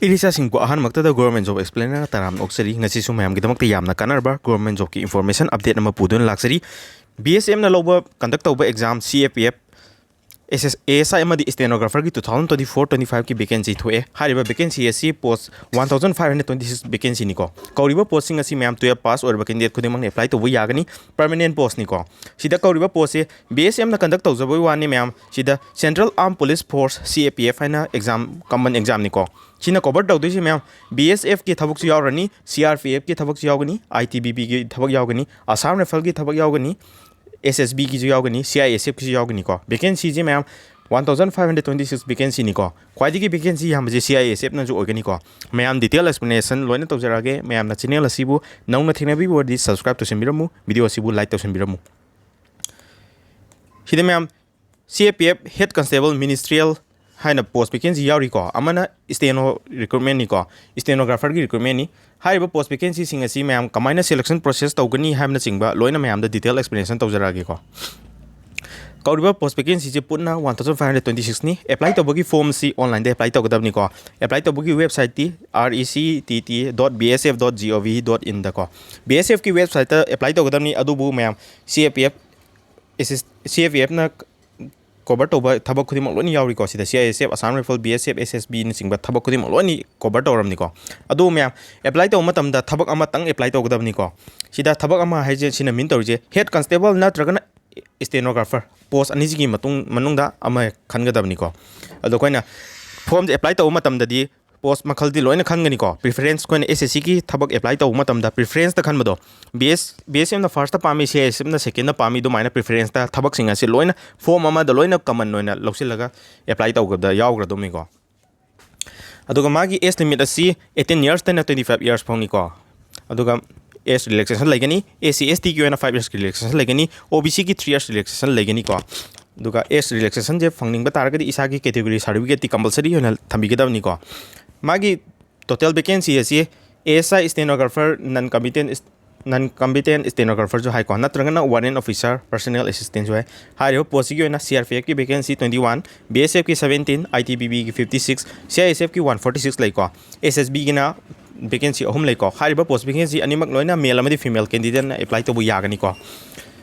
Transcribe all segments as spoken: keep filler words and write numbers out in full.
ꯏꯔꯤꯁꯥꯁꯤꯡꯕꯨ ꯑꯍꯥꯟꯕꯃꯛꯇꯗ Government Job Explainer ꯇꯔꯥꯝꯅ ꯑꯣꯛꯆꯔꯤ꯫ ꯉꯁꯤꯁꯨ ꯃꯌꯥꯝꯒꯤꯗꯃꯛꯇ ꯌꯥꯝꯅ ꯀꯥꯟꯅꯔꯕ Government Jobꯀꯤ information update ꯑꯃ ꯄꯨꯗꯨꯅ ꯂꯥꯛꯆꯔꯤ꯫ B S Fꯅ ꯂꯧꯕ, conduct ꯇꯧꯕ exam C A P F, S S, A S I ꯑꯃꯗꯤ Stenographerꯒꯤ two thousand twenty four twenty fiveꯀꯤ vacancy ꯊꯣꯛꯑꯦ꯫ ꯍꯥꯏꯔꯤꯕ vacancy ꯑꯁꯤ post one thousand five hundred twenty six vacancyꯅꯤꯀꯣ꯫ ꯀꯧꯔꯤꯕ postꯁꯤꯡ ꯑꯁꯤ ꯃꯌꯥꯝ twelve pass ꯑꯣꯏꯔꯕ candidate ꯈꯨꯗꯤꯡꯃꯛꯅ apply ꯇꯧꯕ ꯌꯥꯒꯅꯤ꯫ Permanent postꯅꯤꯀꯣ꯫ ꯁꯤꯗ ꯀꯧꯔꯤꯕ postꯁꯦ B S Fꯅ conduct ꯇꯧꯖꯕꯒꯤ ꯋꯥꯅꯤ ꯃꯌꯥꯝ꯫ ꯁꯤꯗ Central Armed Police Force, C A P F ꯍꯥꯏꯅ exam, common examꯅꯤꯀꯣ꯫ ꯁꯤꯅ cover ꯇꯧꯗꯣꯏꯁꯦ ꯃꯌꯥꯝ, B S Fꯀꯤ ꯊꯕꯛꯁꯨ ꯌꯥꯎꯔꯅꯤ, C R P Fꯀꯤ ꯊꯕꯛꯁꯨ ꯌꯥꯎꯒꯅꯤ, I T B Pꯒꯤ ꯊꯕꯛ ꯌꯥꯎꯒꯅꯤ, Assam Rifleꯒꯤ ꯊꯕꯛ ꯌꯥꯎꯒꯅꯤ, S S Bꯒꯤꯁꯨ ꯌꯥꯎꯒꯅꯤ, C I S Fꯀꯤꯁꯨ ꯌꯥꯎꯒꯅꯤꯀꯣ꯫ Vacancyꯁꯦ ꯃꯌꯥꯝ one thousand five hundred twenty six vacancyꯅꯤꯀꯣ꯫ ꯈ꯭ꯋꯥꯏꯗꯒꯤ vacancy ꯌꯥꯝꯕꯁꯦ C I S Fꯅꯁꯨ ꯑꯣꯏꯒꯅꯤꯀꯣ꯫ ꯃꯌꯥꯝ detail explanation ꯂꯣꯏꯅ ꯇꯧꯖꯔꯛꯑꯒꯦ꯫ ꯃꯌꯥꯝꯅ channel ꯑꯁꯤꯕꯨ ꯅꯧꯅ ꯊꯦꯡꯅꯕꯤꯕ ꯑꯣꯏꯔꯗꯤ subscribe ꯇꯧꯁꯤꯟꯕꯤꯔꯝꯃꯨ, video ꯑꯁꯤꯕꯨ like ꯇꯧꯁꯤꯟꯕꯤꯔꯝꯃꯨ꯫ ꯁꯤꯗ ꯃꯌꯥꯝ C A P F Head Constable Ministerial ꯍꯥꯏꯅ post vacancy ꯌꯥꯎꯔꯤꯀꯣ꯫ ꯑꯃꯅ Steno recruitmentꯅꯤꯀꯣ, Stenographerꯒꯤ recruitmentꯅꯤ꯫ ꯍꯥꯏꯔꯤꯕ post vacancyꯁꯤꯡ ꯑꯁꯤ ꯃꯌꯥꯝ ꯀꯃꯥꯏꯅ selection process ꯇꯧꯒꯅꯤ ꯍꯥꯏꯕꯅꯆꯤꯡꯕ ꯂꯣꯏꯅ ꯃꯌꯥꯝꯗ detail explanation ꯇꯧꯖꯔꯛꯑꯒꯦꯀꯣ꯫ ꯀꯧꯔꯤꯕ post vacancyꯁꯦ ꯄꯨꯟꯅ one thousand five hundred twenty sixꯅꯤ꯫ Apply ꯇꯧꯕꯒꯤ formꯁꯤ onlineꯗ apply ꯇꯧꯒꯗꯕꯅꯤꯀꯣ꯫ Apply ꯇꯧꯕꯒꯤ websiteꯇꯤ R E C T T dot B S F dot G O V dot inꯗꯀꯣ꯫ B S Fꯀꯤ websiteꯇ apply ꯇꯧꯒꯗꯕꯅꯤ, ꯑꯗꯨꯕꯨ ꯃꯌꯥꯝ C A P F, C A P Fꯅ cover ꯇꯧꯕ ꯊꯕꯛ ꯈꯨꯗꯤꯡꯃꯛ ꯂꯣꯏꯅ ꯌꯥꯎꯔꯤꯀꯣ꯫ ꯁꯤꯗ C I S F, Assam Rifle, B S F, S S Bꯅꯆꯤꯡꯕ ꯊꯕꯛ ꯈꯨꯗꯤꯡꯃꯛ ꯂꯣꯏꯅ cover ꯇꯧꯔꯝꯅꯤꯀꯣ꯫ ꯑꯗꯨ ꯃꯌꯥꯝ apply ꯇꯧꯕ ꯃꯇꯝꯗ ꯊꯕꯛ ꯑꯃꯇꯪ apply ꯇꯧꯒꯗꯕꯅꯤꯀꯣ꯫ ꯁꯤꯗ ꯊꯕꯛ ꯑꯃ ꯍꯥꯏꯁꯦ ꯁꯤꯅ mean ꯇꯧꯔꯤꯁꯦ head constable ꯅꯠꯇ꯭ꯔꯒꯅ stenographer post ꯑꯅꯤꯁꯤꯒꯤ ꯃꯇꯨꯡ, ꯃꯅꯨꯡꯗ ꯑꯃ ꯈꯟꯒꯗꯕꯅꯤꯀꯣ꯫ ꯑꯗꯣ ꯑꯩꯈꯣꯏꯅ formꯁꯦ apply ꯇꯧꯕ ꯃꯇꯝꯗꯗꯤ post ꯃꯈꯜꯗꯤ ꯂꯣꯏꯅ ꯈꯟꯒꯅꯤꯀꯣ꯫ Preference, ꯑꯩꯈꯣꯏꯅ S S Cꯒꯤ ꯊꯕꯛ apply ꯇꯧꯕ ꯃꯇꯝꯗ preferenceꯇ ꯈꯟꯕꯗꯣ, B S, B S Fꯅ firstꯇ ꯄꯥꯝꯃꯤ, C I S Fꯅ secondꯇ ꯄꯥꯝꯃꯤ, ꯑꯗꯨꯃꯥꯏꯅ preferenceꯇ ꯊꯕꯛꯁꯤꯡ ꯑꯁꯤ ꯂꯣꯏꯅ form ꯑꯃꯗ ꯂꯣꯏꯅ common ꯑꯣꯏꯅ ꯂꯧꯁꯤꯜꯂꯒ apply ꯇꯧꯕꯗ ꯌꯥꯎꯒꯗꯕꯅꯤꯀꯣ꯫ ꯑꯗꯨꯒ ꯃꯥꯒꯤ age limit ꯑꯁꯤ eighteen yearsꯇꯩꯅ twenty five years ꯐꯥꯎꯅꯤꯀꯣ꯫ ꯑꯗꯨꯒ age relaxation ꯂꯩꯒꯅꯤ, S C S Tꯒꯤ ꯑꯣꯏꯅ five years relaxation ꯂꯩꯒꯅꯤ, O B Cꯒꯤ three years relaxation ꯂꯩꯒꯅꯤꯀꯣ꯫ ꯑꯗꯨꯒ age relaxationꯁꯦ ꯐꯪꯅꯤꯡꯕ ꯇꯥꯔꯒꯗꯤ ꯏꯁꯥꯒꯤ category certificateꯇꯤ compulsory ꯑꯣꯏꯅ ꯊꯝꯕꯤꯒꯗꯕꯅꯤꯀꯣ꯫ ꯃꯥꯒꯤ total vacancy ꯑꯁꯤ A S I, stenographer, non combatant, non combatant stenographerꯁꯨ ꯍꯥꯏꯀꯣ, ꯅꯠꯇ꯭ꯔꯒꯅ warrant officer personal assistantꯁꯨ ꯍꯥꯏ꯫ ꯍꯥꯏꯔꯤꯕ ꯄꯣꯁꯁꯤꯒꯤ ꯑꯣꯏꯅ C R P Fꯀꯤ vacancy twenty one, B S Fꯀꯤ seventeen, I T B Bꯒꯤ fifty six, C I S Fꯀꯤ one forty six ꯂꯩꯀꯣ꯫ S S Bꯒꯤꯅ vacancy ꯑꯍꯨꯝ ꯂꯩꯀꯣ꯫ ꯍꯥꯏꯔꯤꯕ post vacancy ꯑꯅꯤꯃꯛ ꯂꯣꯏꯅ male ꯑꯃꯗꯤ female candidateꯅ apply ꯇꯧꯕ ꯌꯥꯒꯅꯤꯀꯣ꯫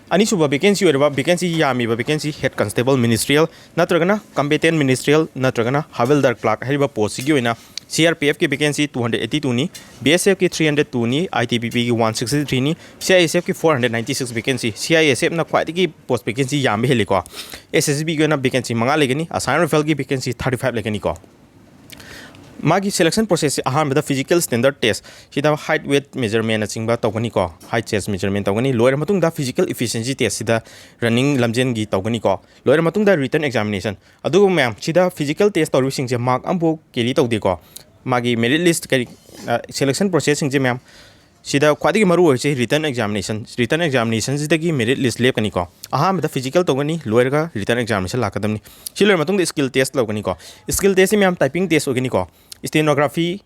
ꯑꯅꯤꯁꯨꯕ vacancy ꯑꯣꯏꯔꯤꯕ vacancy ꯌꯥꯝꯃꯤꯕ vacancy head constable ministerial ꯅꯠꯇ꯭ꯔꯒꯅ combatant ministerial ꯅꯠꯇ꯭ꯔꯒꯅ havildar clerk ꯍꯥꯏꯔꯤꯕ ꯄꯣꯁꯁꯤꯒꯤ ꯑꯣꯏꯅ C R P Fꯀꯤ vacancy two hundred eighty twoꯅꯤ, B S Fꯀꯤ three hundred twoꯅꯤ, I T B Bꯒꯤ one sixty threeꯅꯤ, C I S Fꯀꯤ four hundred ninety six vacancy꯫ C I S Fꯅ ꯈ꯭ꯋꯥꯏꯗꯒꯤ post vacancy ꯌꯥꯝꯕ ꯍꯦꯜꯂꯤꯀꯣ꯫ S S Bꯒꯤ ꯑꯣꯏꯅ vacancy ꯃꯉꯥ ꯂꯩꯒꯅꯤ, Assam Rifleꯒꯤ vacancy thirty five ꯂꯩꯒꯅꯤꯀꯣ꯫ ꯃꯥꯒꯤ selection processꯁꯦ ꯑꯍꯥꯟꯕꯗ physical standard test ꯁꯤꯗ height, weight measurementꯅꯆꯤꯡꯕ ꯇꯧꯒꯅꯤꯀꯣ꯫ Height, chest measurement ꯇꯧꯒꯅꯤ꯫ ꯂꯣꯏꯔ ꯃꯇꯨꯡꯗ physical efficiency test ꯁꯤꯗ running ꯂꯝꯖꯦꯟꯒꯤ ꯇꯧꯒꯅꯤꯀꯣ꯫ ꯂꯣꯏꯔ ꯃꯇꯨꯡꯗ written examination꯫ ꯑꯗꯨꯒ ꯃꯌꯥꯝ, ꯁꯤꯗ physical test ꯇꯧꯔꯤꯕꯁꯤꯡꯁꯦ mark ꯑꯃꯐꯥꯎ carry ꯇꯧꯗꯦꯀꯣ꯫ ꯃꯥꯒꯤ merit list ꯀꯔꯤ, selection processꯁꯤꯡꯁꯦ ꯃꯌꯥꯝ, ꯁꯤꯗ ꯈ꯭ꯋꯥꯏꯗꯒꯤ ꯃꯔꯨ ꯑꯣꯏꯔꯤꯁꯦ written examination꯫ Written examinationꯁꯤꯗꯒꯤ merit list ꯂꯦꯞꯀꯅꯤꯀꯣ꯫ ꯑꯍꯥꯟꯕꯗ physical ꯇꯧꯒꯅꯤ, ꯂꯣꯏꯔꯒ written examination ꯂꯥꯛꯀꯗꯕꯅꯤ꯫ ꯁꯤ ꯂꯣꯏꯔ ꯃꯇꯨꯡꯗ skill test ꯂꯧꯒꯅꯤꯀꯣ꯫ Skill testꯁꯤ ꯃꯌꯥꯝ typing test ꯑꯣꯏꯒꯅꯤꯀꯣ꯫ Stenography,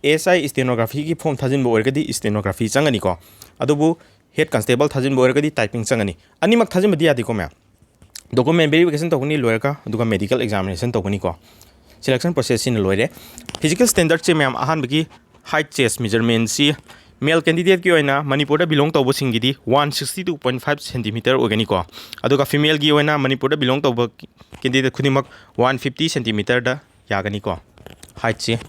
S I stenographyꯒꯤ form ꯊꯥꯖꯤꯟꯕ ꯑꯣꯏꯔꯒꯗꯤ stenography ꯆꯪꯒꯅꯤꯀꯣ꯫ ꯑꯗꯨꯕꯨ head constable ꯊꯥꯖꯤꯟꯕ ꯑꯣꯏꯔꯒꯗꯤ typing ꯆꯪꯒꯅꯤ꯫ ꯑꯅꯤꯃꯛ ꯊꯥꯖꯤꯟꯕꯗꯤ ꯌꯥꯗꯦꯀꯣ ꯃꯌꯥꯝ꯫ Document verification ꯇꯧꯒꯅꯤ ꯂꯣꯏꯔꯒ, ꯑꯗꯨꯒ medical examination ꯇꯧꯒꯅꯤꯀꯣ꯫ Selection processꯁꯤꯅ ꯂꯣꯏꯔꯦ꯫ Physical standardꯁꯦ ꯃꯌꯥꯝ, ꯑꯍꯥꯟꯕꯒꯤ height, chest measurementꯁꯤ male candidateꯀꯤ ꯑꯣꯏꯅ ꯃꯅꯤꯄꯨꯔꯗ belong ꯇꯧꯕꯁꯤꯡꯒꯤꯗꯤ one sixty two point five centimeter ꯑꯣꯏꯒꯅꯤꯀꯣ꯫ ꯑꯗꯨꯒ femaleꯒꯤ ꯑꯣꯏꯅ ꯃꯅꯤꯄꯨꯔꯗ belong ꯇꯧꯕ candidate ꯈꯨꯗꯤꯡꯃꯛ one fifty centimeterꯗ ꯌꯥꯒꯅꯤꯀꯣ heightꯁꯦ꯫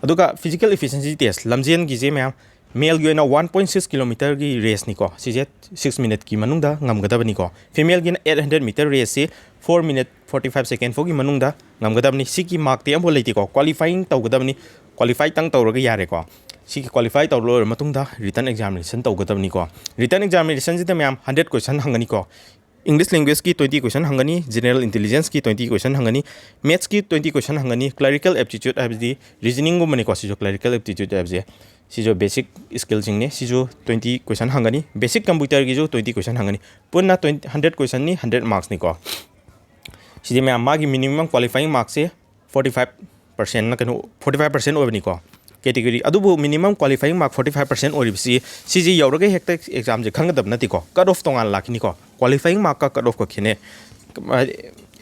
ꯑꯗꯨꯒ physical efficiency test, ꯂꯝꯖꯦꯟꯒꯤꯁꯦ ꯃꯌꯥꯝ, maleꯒꯤ ꯑꯣꯏꯅ one point six kilometerꯒꯤ raceꯅꯤꯀꯣ꯫ ꯁꯤꯁꯦ six minuteꯀꯤ ꯃꯅꯨꯡꯗ ꯉꯝꯒꯗꯕꯅꯤꯀꯣ꯫ Femaleꯒꯤꯅ eight hundred meter raceꯁꯤ four minute forty five second ꯐꯥꯎꯒꯤ ꯃꯅꯨꯡꯗ ꯉꯝꯒꯗꯕꯅꯤ꯫ ꯁꯤꯒꯤ markꯇꯤ ꯑꯃꯐꯥꯎ ꯂꯩꯇꯦꯀꯣ, qualifying ꯇꯧꯒꯗꯕꯅꯤ꯫ Qualify ꯇꯪ ꯇꯧꯔꯒ ꯌꯥꯔꯦꯀꯣ꯫ ꯁꯤꯒꯤ qualify ꯇꯧꯔ ꯂꯣꯏꯔ ꯃꯇꯨꯡꯗ written examination ꯇꯧꯒꯗꯕꯅꯤꯀꯣ꯫ Written examinationꯁꯤꯗ ꯃꯌꯥꯝ hundred question ꯍꯪꯒꯅꯤꯀꯣ꯫ English languageꯀꯤ twenty question ꯍꯪꯒꯅꯤ, general intelligenceꯀꯤ twenty question ꯍꯪꯒꯅꯤ, mathsꯀꯤ twenty question ꯍꯪꯒꯅꯤ, clerical aptitude ꯍꯥꯏꯕꯗꯤ reasoningꯒꯨꯝꯕꯅꯤꯀꯣ꯫ ꯁꯤꯁꯨ clerical aptitude ꯍꯥꯏꯕꯁꯦ, ꯁꯤꯁꯨ basic skillꯁꯤꯡꯅꯤ꯫ ꯁꯤꯁꯨ twenty question ꯍꯪꯒꯅꯤ, basic computerꯒꯤꯁꯨ twenty question ꯍꯪꯒꯅꯤ꯫ ꯄꯨꯟꯅ twenty, hundred questionꯅꯤ, hundred marksꯅꯤꯀꯣ꯫ ꯁꯤꯗꯤ ꯃꯌꯥꯝ, ꯃꯥꯒꯤ minimum qualifying markꯁꯦ forty five percentꯅ, ꯀꯩꯅꯣ, forty five percent ꯑꯣꯏꯕꯅꯤꯀꯣ꯫ category, ꯑꯗꯨꯕꯨ minimum qualifying mark forty five percent ꯑꯣꯏꯔꯤꯕꯁꯤ, ꯁꯤꯁꯤ ꯌꯧꯔꯒ ꯍꯦꯛꯇ examꯁꯦ ꯈꯟꯒꯗꯕ ꯅꯠꯇꯦꯀꯣ, cut off ꯇꯣꯉꯥꯟꯅ ꯂꯥꯛꯈꯤꯅꯤꯀꯣ, qualifying markꯀ cut offꯀ ꯈꯦꯠꯅꯩ꯫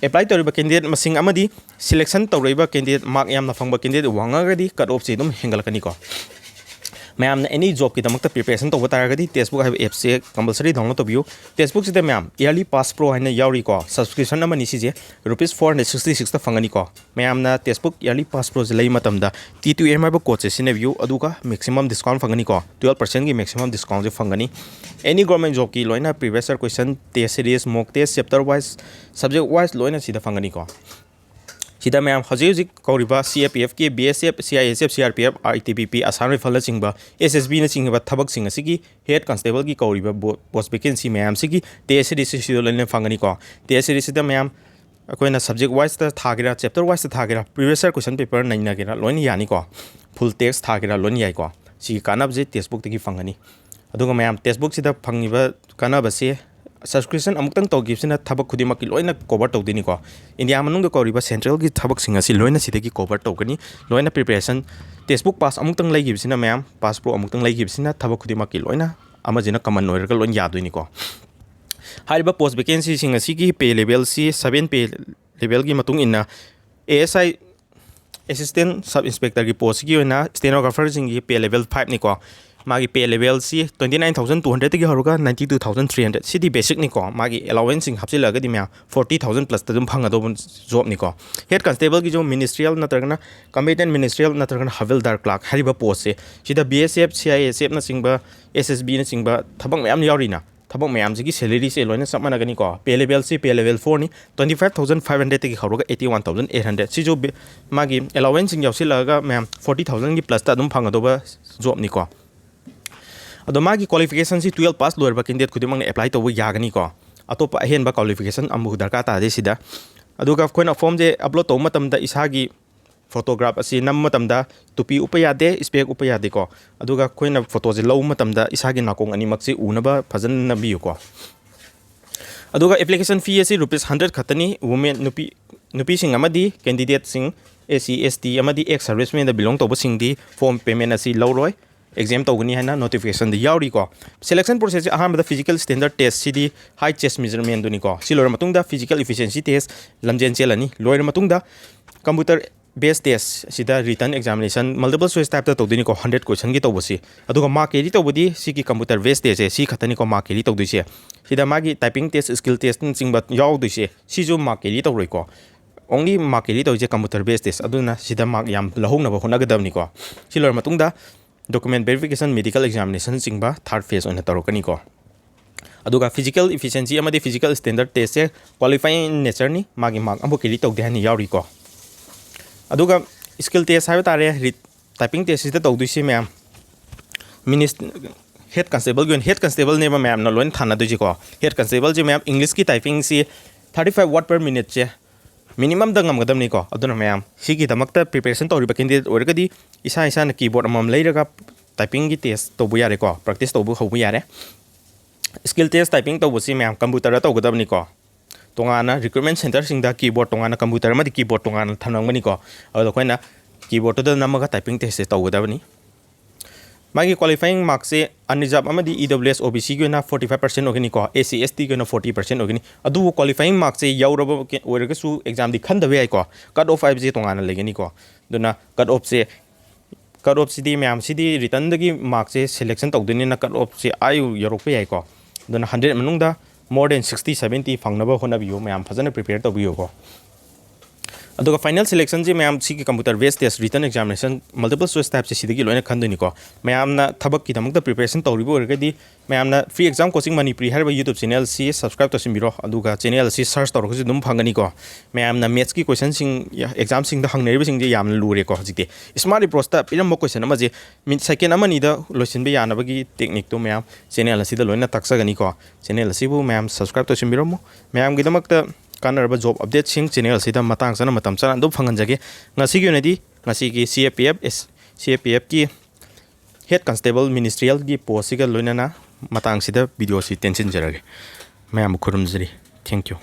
Apply ꯇꯧꯔꯤꯕ candidate ꯃꯁꯤꯡ ꯑꯃꯗꯤ selection ꯇꯧꯔꯛꯏꯕ candidate mark ꯌꯥꯝꯅ ꯐꯪꯕ candidate ꯋꯥꯡꯉꯒꯗꯤ cut offꯁꯤ ꯑꯗꯨꯝ ꯍꯦꯟꯒꯠꯂꯛꯀꯅꯤꯀꯣ꯫ ꯃꯌꯥꯝꯅ any jobꯀꯤꯗꯃꯛꯇ preparation ꯇꯧꯕ ꯇꯥꯔꯒꯗꯤ textbook ꯍꯥꯏꯕ appꯁꯦ compulsory download ꯇꯧꯕꯤꯌꯨ꯫ Textbookꯁꯤꯗ ꯃꯌꯥꯝ Yearly Pass Pro ꯍꯥꯏꯅ ꯌꯥꯎꯔꯤꯀꯣ, subscription ꯑꯃꯅꯤ, ꯁꯤꯁꯦ rupees four hundred sixty sixꯇ ꯐꯪꯒꯅꯤꯀꯣ꯫ ꯃꯌꯥꯝꯅ textbook Yearly Pass Proꯁꯦ ꯂꯩꯕ ꯃꯇꯝꯗ T two M ꯍꯥꯏꯕ codeꯁꯦ ꯁꯤꯖꯤꯟꯅꯕꯤꯌꯨ, ꯑꯗꯨꯒ maximum discount ꯐꯪꯒꯅꯤꯀꯣ, twelve percentꯀꯤ maximum discountꯁꯦ ꯐꯪꯒꯅꯤ꯫ Any government jobꯀꯤ ꯂꯣꯏꯅ previous year question, test series, mock test, chapter wise, subject wise ꯂꯣꯏꯅ ꯁꯤꯗ ꯐꯪꯒꯅꯤꯀꯣ꯫ ꯁꯤꯗ ꯃꯌꯥꯝ ꯍꯧꯖꯤꯛ ꯍꯧꯖꯤꯛ ꯀꯧꯔꯤꯕ C A P Fꯀꯤ, B S F, C I S F, C R P F, I T B P, Assam Riflesꯅꯆꯤꯡꯕ, S S Bꯅꯆꯤꯡꯕ ꯊꯕꯛꯁꯤꯡ ꯑꯁꯤꯒꯤ head constableꯒꯤ ꯀꯧꯔꯤꯕ ꯕꯣ-, post vacancy ꯃꯌꯥꯝꯁꯤꯒꯤ test seriesꯁꯤ ꯁꯤꯗ ꯂꯣꯏꯅ ꯐꯪꯒꯅꯤꯀꯣ꯫ Test seriesꯁꯤꯗ ꯃꯌꯥꯝ ꯑꯩꯈꯣꯏꯅ subject wiseꯇ ꯊꯥꯒꯦꯔꯥ, chapter wiseꯇ ꯊꯥꯒꯦꯔꯥ, previous year question paper ꯅꯩꯅꯒꯦꯔꯥ, ꯂꯣꯏꯅ ꯌꯥꯅꯤꯀꯣ꯫ Full text ꯊꯥꯒꯦꯔꯥ, ꯂꯣꯏꯅ ꯌꯥꯏꯀꯣ꯫ ꯁꯤꯒꯤ ꯀꯥꯟꯅꯕꯁꯦ textbookꯇꯒꯤ ꯐꯪꯒꯅꯤ꯫ ꯑꯗꯨꯒ ꯃꯌꯥꯝ textbookꯁꯤꯗ ꯐꯪꯉꯤꯕ ꯀꯥꯟꯅꯕꯁꯦ, subscription ꯑꯃꯨꯛꯇꯪ ꯇꯧꯈꯤꯕꯁꯤꯅ ꯊꯕꯛ ꯈꯨꯗꯤꯡꯃꯛꯀꯤ ꯂꯣꯏꯅ cover ꯇꯧꯗꯣꯏꯅꯤꯀꯣ꯫ India ꯃꯅꯨꯡꯗ ꯀꯧꯔꯤꯕ centralꯒꯤ ꯊꯕꯛꯁꯤꯡ ꯑꯁꯤ ꯂꯣꯏꯅ ꯁꯤꯗꯒꯤ cover ꯇꯧꯒꯅꯤ꯫ ꯂꯣꯏꯅ preparation, textbook pass ꯑꯃꯨꯛꯇꯪ ꯂꯩꯈꯤꯕꯁꯤꯅ ꯃꯌꯥꯝ, Pass Pro ꯑꯃꯨꯛꯇꯪ ꯂꯩꯈꯤꯕꯁꯤꯅ ꯊꯕꯛ ꯈꯨꯗꯤꯡꯃꯛꯀꯤ ꯂꯣꯏꯅ ꯑꯃꯁꯤꯅ common ꯑꯣꯏꯔꯒ ꯂꯣꯏꯅ ꯌꯥꯗꯣꯏꯅꯤꯀꯣ꯫ ꯍꯥꯏꯔꯤꯕ post vacancyꯁꯤꯡ ꯑꯁꯤꯒꯤ pay levelꯁꯤ seven pay levelꯒꯤ ꯃꯇꯨꯡ ꯏꯟꯅ A S I Assistant Sub Inspectorꯒꯤ postꯁꯤꯒꯤ ꯑꯣꯏꯅ stenographerꯁꯤꯡꯒꯤ pay level fiveꯅꯤꯀꯣ꯫ ꯃꯥꯒꯤ pay levelꯁꯤ twenty nine thousand two hundredꯇꯒꯤ ꯍꯧꯔꯒ ninety two thousand three hundred꯫ ꯁꯤꯗꯤ basicꯅꯤꯀꯣ꯫ ꯃꯥꯒꯤ allowanceꯁꯤꯡ ꯍꯥꯞꯆꯤꯜꯂꯛꯑꯒꯗꯤ ꯃꯌꯥꯝ forty thousand plusꯇ ꯑꯗꯨꯝ ꯐꯪꯒꯗꯧꯕ jobꯅꯤꯀꯣ꯫ Head constableꯒꯤꯁꯨ ministerial ꯅꯠꯇ꯭ꯔꯒꯅ combatant ministerial ꯅꯠꯇ꯭ꯔꯒꯅ havildar clerk ꯍꯥꯏꯔꯤꯕ postꯁꯦ, ꯁꯤꯗ B S F, C I S Fꯅꯆꯤꯡꯕ, S S Bꯅꯆꯤꯡꯕ ꯊꯕꯛ ꯃꯌꯥꯝ ꯌꯥꯎꯔꯤꯅ, ꯊꯕꯛ ꯃꯌꯥꯝꯁꯤꯒꯤ salaryꯁꯦ ꯂꯣꯏꯅ ꯆꯞ ꯃꯥꯟꯅꯒꯅꯤꯀꯣ꯫ Pay levelꯁꯤ pay level fourꯅꯤ, twenty five thousand five hundredꯇꯒꯤ ꯍꯧꯔꯒ eighty one thousand eight hundred꯫ ꯁꯤꯁꯨ ꯕꯤ-, ꯃꯥꯒꯤ allowanceꯁꯤꯡ ꯌꯥꯎꯁꯤꯜꯂꯛꯑꯒ ꯃꯌꯥꯝ forty thousandꯒꯤ plusꯇ ꯑꯗꯨꯝ ꯐꯪꯒꯗꯧꯕ jobꯅꯤꯀꯣ꯫ ꯑꯗꯣ ꯃꯥꯒꯤ qualificationꯁꯤ twelve pass ꯂꯣꯏꯔꯕ candidate ꯈꯨꯗꯤꯡꯃꯛꯅ apply ꯇꯧꯕ ꯌꯥꯒꯅꯤꯀꯣ꯫ ꯑꯇꯣꯞꯄ ꯑꯍꯦꯟꯕ qualification ꯑꯃꯐꯥꯎ ꯗꯔꯀꯥꯔ ꯇꯥꯗꯦ ꯁꯤꯗ꯫ ꯑꯗꯨꯒ ꯑꯩꯈꯣꯏꯅ formꯁꯦ upload ꯇꯧꯕ ꯃꯇꯝꯗ ꯏꯁꯥꯒꯤ photograph ꯑꯁꯤ ꯅꯝꯕ ꯃꯇꯝꯗ ꯇꯨꯄꯤ ꯎꯞꯄ ꯌꯥꯗꯦ, spec ꯎꯞꯄ ꯌꯥꯗꯦꯀꯣ꯫ ꯑꯗꯨꯒ ꯑꯩꯈꯣꯏꯅ photoꯁꯦ ꯂꯧꯕ ꯃꯇꯝꯗ ꯏꯁꯥꯒꯤ ꯅꯥꯀꯣꯡ ꯑꯅꯤꯃꯛꯁꯤ ꯎꯅꯕ ꯐꯖꯅ ꯅꯝꯕꯤꯌꯨꯀꯣ꯫ ꯑꯗꯨꯒ application fee ꯑꯁꯤ rupees hundred ꯈꯛꯇꯅꯤ꯫ Women, ꯅꯨꯄꯤ, ꯅꯨꯄꯤꯁꯤꯡ ꯑꯃꯗꯤ candidateꯁꯤꯡ ꯑꯦꯁ ꯁꯤ, ꯑꯦꯁ ꯇꯤ ꯑꯃꯗꯤ ꯑꯦꯛꯁ ꯁꯔꯚꯤꯁꯃꯦꯟꯗ ꯕꯤꯂꯣꯡ ꯇꯧꯕꯁꯤꯡꯗꯤ ꯐꯣꯝ ꯄꯦꯃꯦꯟ ꯑꯁꯤ ꯂꯧꯔꯣꯏ, ꯑꯦꯛꯖꯥꯝ ꯇꯧꯒꯅꯤ ꯍꯥꯏꯅ ꯅꯣꯇꯤꯐꯤꯀꯦꯁꯟꯗ ꯌꯥꯎꯔꯤꯀꯣ꯫ ꯁꯦꯂꯦꯛꯁꯟ ꯄ꯭ꯔꯣꯁꯦꯁꯁꯦ ꯑꯍꯥꯟꯕꯗ ꯐꯤꯖꯤꯀꯦꯜ ꯁ꯭ꯇꯦꯟꯗꯔꯗ ꯇꯦꯁ, ꯁꯤꯗꯤ ꯍꯥꯏꯠ ꯆꯦꯁ ꯃꯦꯖꯔꯃꯦꯟꯗꯨꯅꯤꯀꯣ꯫ ꯁꯤ ꯂꯣꯏꯔ ꯃꯇꯨꯡꯗ ꯐꯤꯖꯤꯀꯦꯜ ꯏꯐꯤꯁꯤꯌꯦꯟꯁꯤ ꯇꯦꯁ ꯂꯝꯖꯦꯟ ꯆꯦꯜꯂꯅꯤ꯫ ꯂꯣꯏꯔ ꯃꯇꯨꯡꯗ ꯀꯝꯄ꯭ꯌꯨꯇꯔ ꯕꯦꯁ ꯇꯦꯁ, ꯁꯤꯗ ꯔꯤꯇꯟ ꯑꯦꯛꯖꯥꯃꯤꯅꯦꯁꯟ ꯃꯜꯇꯤꯄꯜ ꯆꯣꯏꯁ ꯇꯥꯏꯞꯇ ꯇꯧꯗꯣꯏꯅꯤꯀꯣ, ꯍꯟꯗ꯭ꯔꯦꯗ ꯀꯣꯏꯁꯟꯒꯤ ꯇꯧꯕꯁꯤ꯫ ꯑꯗꯨꯒ ꯃꯥꯔꯛ ꯀꯦꯔꯤ ꯇꯧꯕꯗꯤ ꯁꯤꯒꯤ ꯀꯝꯄ꯭ꯌꯨꯇꯔ ꯕꯦꯁ ꯇꯦꯁꯁꯦ ꯁꯤ ꯈꯛꯇꯅꯤꯀꯣ ꯃꯥꯔꯛ ꯀꯦꯔꯤ ꯇꯧꯗꯣꯏꯁꯦ꯫ ꯁꯤꯗ ꯃꯥꯒꯤ ꯇꯥꯏꯄꯤꯡ ꯇꯦꯁ, ꯁ꯭ꯀꯤꯜ ꯇꯦꯁꯅꯆꯤꯡꯕ ꯌꯥꯎꯗꯣꯏꯁꯦ, ꯁꯤꯁꯨ ꯃꯥꯔꯛ ꯀꯦꯔꯤ ꯇꯧꯔꯣꯏꯀꯣ꯫ ꯑꯣꯡꯂꯤ ꯃꯥꯔꯛ ꯀꯦꯔꯤ ꯇꯧꯔꯤꯁꯦ ꯀꯝꯄ꯭ꯌꯨꯇꯔ ꯕꯦꯁ ꯇꯦꯁ, ꯑꯗꯨꯅ ꯁꯤꯗ ꯃꯥꯔꯛ ꯌꯥꯝ ꯂꯧꯍꯧꯅꯕ ꯍꯣꯠꯅꯒꯗꯕꯅꯤꯀꯣ꯫ ꯁꯤ ꯂꯣꯏꯔ ꯃꯇꯨꯡꯗ ꯗꯣꯀꯨꯃꯦꯟ ꯚꯦꯔꯤꯐꯤꯀꯦꯁꯟ, ꯃꯦꯗꯤꯀꯦꯜ ꯑꯦꯛꯖꯥꯃꯤꯅꯦꯁꯟꯅꯆꯤꯡꯕ ꯊꯥꯔꯠ ꯐꯦꯁ ꯑꯣꯏꯅ ꯇꯧꯔꯛꯀꯅꯤꯀꯣ꯫ ꯑꯗꯨꯒ ꯐꯤꯖꯤꯀꯦꯜ ꯏꯐꯤꯁꯤꯌꯦꯟꯁꯤ ꯑꯃꯗꯤ ꯐꯤꯖꯤꯀꯦꯜ ꯁ꯭ꯇꯦꯟꯗꯔꯗ ꯇꯦꯁꯁꯦ ꯀ꯭ꯋꯥꯂꯤꯐꯥꯏꯌꯤꯡ ꯅꯦꯆꯔꯅꯤ, ꯃꯥꯒꯤ ꯃꯥꯔꯛ ꯑꯃꯐꯥꯎ ꯀꯦꯔꯤ ꯇꯧꯗꯦ ꯍꯥꯏꯅ ꯌꯥꯎꯔꯤꯀꯣ꯫ ꯑꯗꯨꯒ ꯁ꯭ꯀꯤꯜ ꯇꯦꯁ ꯍꯥꯏꯕ ꯇꯥꯔꯦ, ꯔꯤꯠ ꯇꯥꯏꯄꯤꯡ ꯇꯦꯁꯁꯤꯗ ꯇꯧꯗꯣꯏꯁꯦ ꯃꯌꯥꯝ, ꯃꯤꯅꯤꯁ-, ꯍꯦꯗ ꯀꯟꯁꯇꯦꯕꯜꯒꯤ ꯑꯣꯏꯅ, ꯍꯦꯗ ꯀꯟꯁꯇꯦꯕꯜꯅꯦꯕ ꯃꯌꯥꯝꯅ ꯂꯣꯏꯅ ꯊꯥꯅꯗꯣꯏꯁꯦꯀꯣ꯫ ꯍꯦꯗ ꯀꯟꯁꯇꯦꯕꯜꯁꯦ ꯃꯌꯥꯝ ꯏꯪꯂꯤꯁꯀꯤ ꯇꯥꯏꯄꯤꯡꯁꯤ thirty five word per minuteꯁꯦ ꯃꯤꯅꯤꯃꯝꯗ ꯉꯝꯒꯗꯕꯅꯤꯀꯣ꯫ ꯑꯗꯨꯅ ꯃꯌꯥꯝ ꯁꯤꯒꯤꯗꯃꯛꯇ ꯄ꯭ꯔꯤꯄꯦꯔꯦꯁꯟ ꯇꯧꯔꯤꯕ ꯀꯦꯟꯗꯤꯗꯦꯠ ꯑꯣꯏꯔꯒꯗꯤ ꯏꯁꯥ ꯏꯁꯥꯅ ꯀꯤꯕꯣꯔꯗ ꯑꯃꯃꯝ ꯂꯩꯔꯒ ꯇꯥꯏꯄꯤꯡꯒꯤ ꯇꯦꯁ ꯇꯧꯕ ꯌꯥꯔꯦꯀꯣ, ꯄ꯭ꯔꯦꯛꯇꯤꯁ ꯇꯧꯕ ꯍꯧꯕ ꯌꯥꯔꯦ꯫ ꯁ꯭ꯀꯤꯜ ꯇꯦꯁ ꯇꯥꯏꯄꯤꯡ ꯇꯧꯕꯁꯤ ꯃꯌꯥꯝ ꯀꯝꯄ꯭ꯌꯨꯇꯔꯗ ꯇꯧꯒꯗꯕꯅꯤꯀꯣ꯫ ꯇꯣꯉꯥꯟꯅ ꯔꯤꯀ꯭ꯔꯨꯠꯃꯦꯟ ꯁꯦꯟꯇꯔꯁꯤꯡꯗ ꯀꯤꯕꯣꯔꯗ ꯇꯣꯉꯥꯟꯅ, ꯀꯝꯄ꯭ꯌꯨꯇꯔ ꯑꯃꯗꯤ ꯀꯤꯕꯣꯔꯗ ꯇꯣꯉꯥꯟꯅ ꯊꯝꯂꯝꯒꯅꯤꯀꯣ꯫ ꯑꯗꯨꯗ ꯑꯩꯈꯣꯏꯅ ꯀꯤꯕꯣꯔꯗꯇꯨꯗ ꯅꯝꯃꯒ ꯇꯥꯏꯄꯤꯡ ꯇꯦꯁꯁꯦ ꯇꯧꯒꯗꯕꯅꯤ꯫ ꯃꯥꯒꯤ ꯀ꯭ꯋꯥꯂꯤꯐꯥꯏꯌꯤꯡ ꯃꯥꯔꯛꯁꯦ ꯑꯟꯔꯤꯖꯥꯕ ꯑꯃꯗꯤ ꯏ ꯗꯕ꯭ꯂꯤꯎ ꯑꯦꯁ, ꯑꯣ ꯕꯤ ꯁꯤꯒꯤ ꯑꯣꯏꯅ forty five percent ꯑꯣꯏꯒꯅꯤꯀꯣ, ꯑꯦꯁ ꯁꯤ, ꯑꯦꯁ ꯇꯤꯒꯤ ꯑꯣꯏꯅ forty percent ꯑꯣꯏꯒꯅꯤ꯫ ꯑꯗꯨꯕꯨ ꯀ꯭ꯋꯥꯂꯤꯐꯥꯏꯌꯤꯡ ꯃꯥꯔꯛꯁꯦ ꯌꯧꯔꯕ ꯀꯦ-, ꯑꯣꯏꯔꯒꯁꯨ ꯑꯦꯛꯖꯥꯝꯗꯤ ꯈꯟꯗꯕ ꯌꯥꯏꯀꯣ꯫ ꯀꯠ ꯑꯣꯐ ꯍꯥꯏꯕꯁꯦ ꯇꯣꯉꯥꯟꯅ ꯂꯩꯒꯅꯤꯀꯣ꯫ ꯑꯗꯨꯅ ꯀꯠ ꯑꯣꯐꯁꯦ, ꯀꯠ ꯑꯣꯐꯁꯤꯗꯤ ꯃꯌꯥꯝꯁꯤꯗꯤ ꯔꯤꯇꯟꯗꯒꯤ ꯃꯥꯔꯛꯁꯦ ꯁꯦꯂꯦꯛꯁꯟ ꯇꯧꯗꯣꯏꯅꯤꯅ ꯀꯠ ꯑꯣꯐꯁꯦ ꯑꯥ ꯌꯧ-, ꯌꯧꯔꯛꯄ ꯌꯥꯏꯀꯣ꯫ ꯑꯗꯨꯅ ꯍꯟꯗ꯭ꯔꯦꯗ ꯃꯅꯨꯡꯗ more than sixty seventy ꯐꯪꯅꯕ ꯍꯣꯠꯅꯕꯤꯌꯨ ꯃꯌꯥꯝ, ꯐꯖꯅ ꯄ꯭ꯔꯤꯄꯦꯌꯔ ꯇꯧꯕꯤꯌꯨꯀꯣ꯫ ꯑꯗꯨꯒ ꯐꯥꯏꯅꯦꯜ ꯁꯦꯂꯦꯛꯁꯟꯁꯦ ꯃꯌꯥꯝ ꯁꯤꯒꯤ computer based test, written examination, multiple choice ꯇꯥꯏꯞꯁꯦ ꯁꯤꯗꯒꯤ ꯂꯣꯏꯅ ꯈꯟꯗꯣꯏꯅꯤꯀꯣ꯫ ꯃꯌꯥꯝꯅ ꯊꯕꯛꯀꯤꯗꯃꯛꯇ ꯄ꯭ꯔꯤꯄꯦꯔꯦꯁꯟ ꯇꯧꯔꯤꯕ ꯑꯣꯏꯔꯒꯗꯤ ꯃꯌꯥꯝꯅ Free Exam Coaching Manipuri ꯍꯥꯏꯔꯤꯕ YouTube ꯆꯦꯅꯦꯜꯁꯤ ꯁꯕꯁꯀ꯭ꯔꯥꯏꯕ ꯇꯧꯁꯤꯟꯕꯤꯔꯣ, ꯑꯗꯨꯒ ꯆꯦꯅꯦꯜ ꯑꯁꯤ ꯁꯔꯆ ꯇꯧꯔꯒꯁꯨ ꯑꯗꯨꯝ ꯐꯪꯒꯅꯤꯀꯣ꯫ ꯃꯌꯥꯝꯅ ꯃꯦꯠꯁꯀꯤ ꯀꯣꯏꯁꯟꯁꯤꯡ, ꯑꯦꯛꯖꯥꯝꯁꯤꯡꯗ ꯍꯪꯅꯔꯤꯕꯁꯤꯡꯁꯦ ꯌꯥꯝꯅ ꯂꯨꯔꯦꯀꯣ꯫ ꯍꯧꯖꯤꯛꯇꯤ ꯁ꯭ꯃꯥꯔꯠ ꯑꯦꯄ꯭ꯔꯣꯆꯇ ꯄꯤꯔꯝꯕ ꯀꯣꯏꯁꯟ ꯑꯃꯁꯦ ꯃꯤꯅꯤꯠ ꯁꯦꯀꯦꯟ ꯑꯃꯅꯤꯗ ꯂꯣꯏꯁꯤꯟꯕ ꯌꯥꯅꯕꯒꯤ ꯇꯦꯛꯅꯤꯛꯇꯣ ꯃꯌꯥꯝ ꯆꯦꯅꯦꯜ ꯑꯁꯤꯗ ꯂꯣꯏꯅ ꯇꯥꯛꯆꯒꯅꯤꯀꯣ꯫ ꯆꯦꯅꯦꯜ ꯑꯁꯤꯕꯨ ꯃꯌꯥꯝ ꯁꯕꯁꯀ꯭ꯔꯥꯏꯕ ꯇꯧꯁꯤꯟꯕꯤꯔꯝꯃꯨ꯫ ꯃꯌꯥꯝꯒꯤꯗꯃꯛꯇ ꯀꯥꯟꯅꯔꯕ ꯖꯣꯕ ꯑꯞꯗꯦꯠꯁꯤꯡ ꯆꯦꯅꯦꯜ ꯑꯁꯤꯗ ꯃꯇꯥꯡ ꯆꯥꯅ, ꯃꯇꯝ ꯆꯥꯅ ꯑꯗꯨꯝ ꯐꯪꯍꯟꯖꯒꯦ꯫ ꯉꯁꯤꯒꯤ ꯑꯣꯏꯅꯗꯤ ꯉꯁꯤꯒꯤ ꯁꯤ ꯑꯦ ꯄꯤ ꯑꯦꯐ, ꯑꯦꯁ-, ꯁꯤ ꯑꯦ ꯄꯤ ꯑꯦꯐꯀꯤ ꯍꯦꯗ ꯀꯟꯁꯇꯦꯕꯜ ꯃꯤꯅꯤꯁꯇ꯭ꯔꯤꯌꯦꯜꯒꯤ ꯄꯣꯁꯁꯤꯒ ꯂꯣꯏꯅꯅ ꯃꯇꯥꯡꯁꯤꯗ ꯚꯤꯗꯤꯑꯣꯁꯤ ꯇꯦꯟꯁꯤꯟꯖꯔꯒꯦ꯫ ꯃꯌꯥꯝꯕꯨ ꯈꯨꯔꯨꯝꯖꯔꯤ꯫ Thank you꯫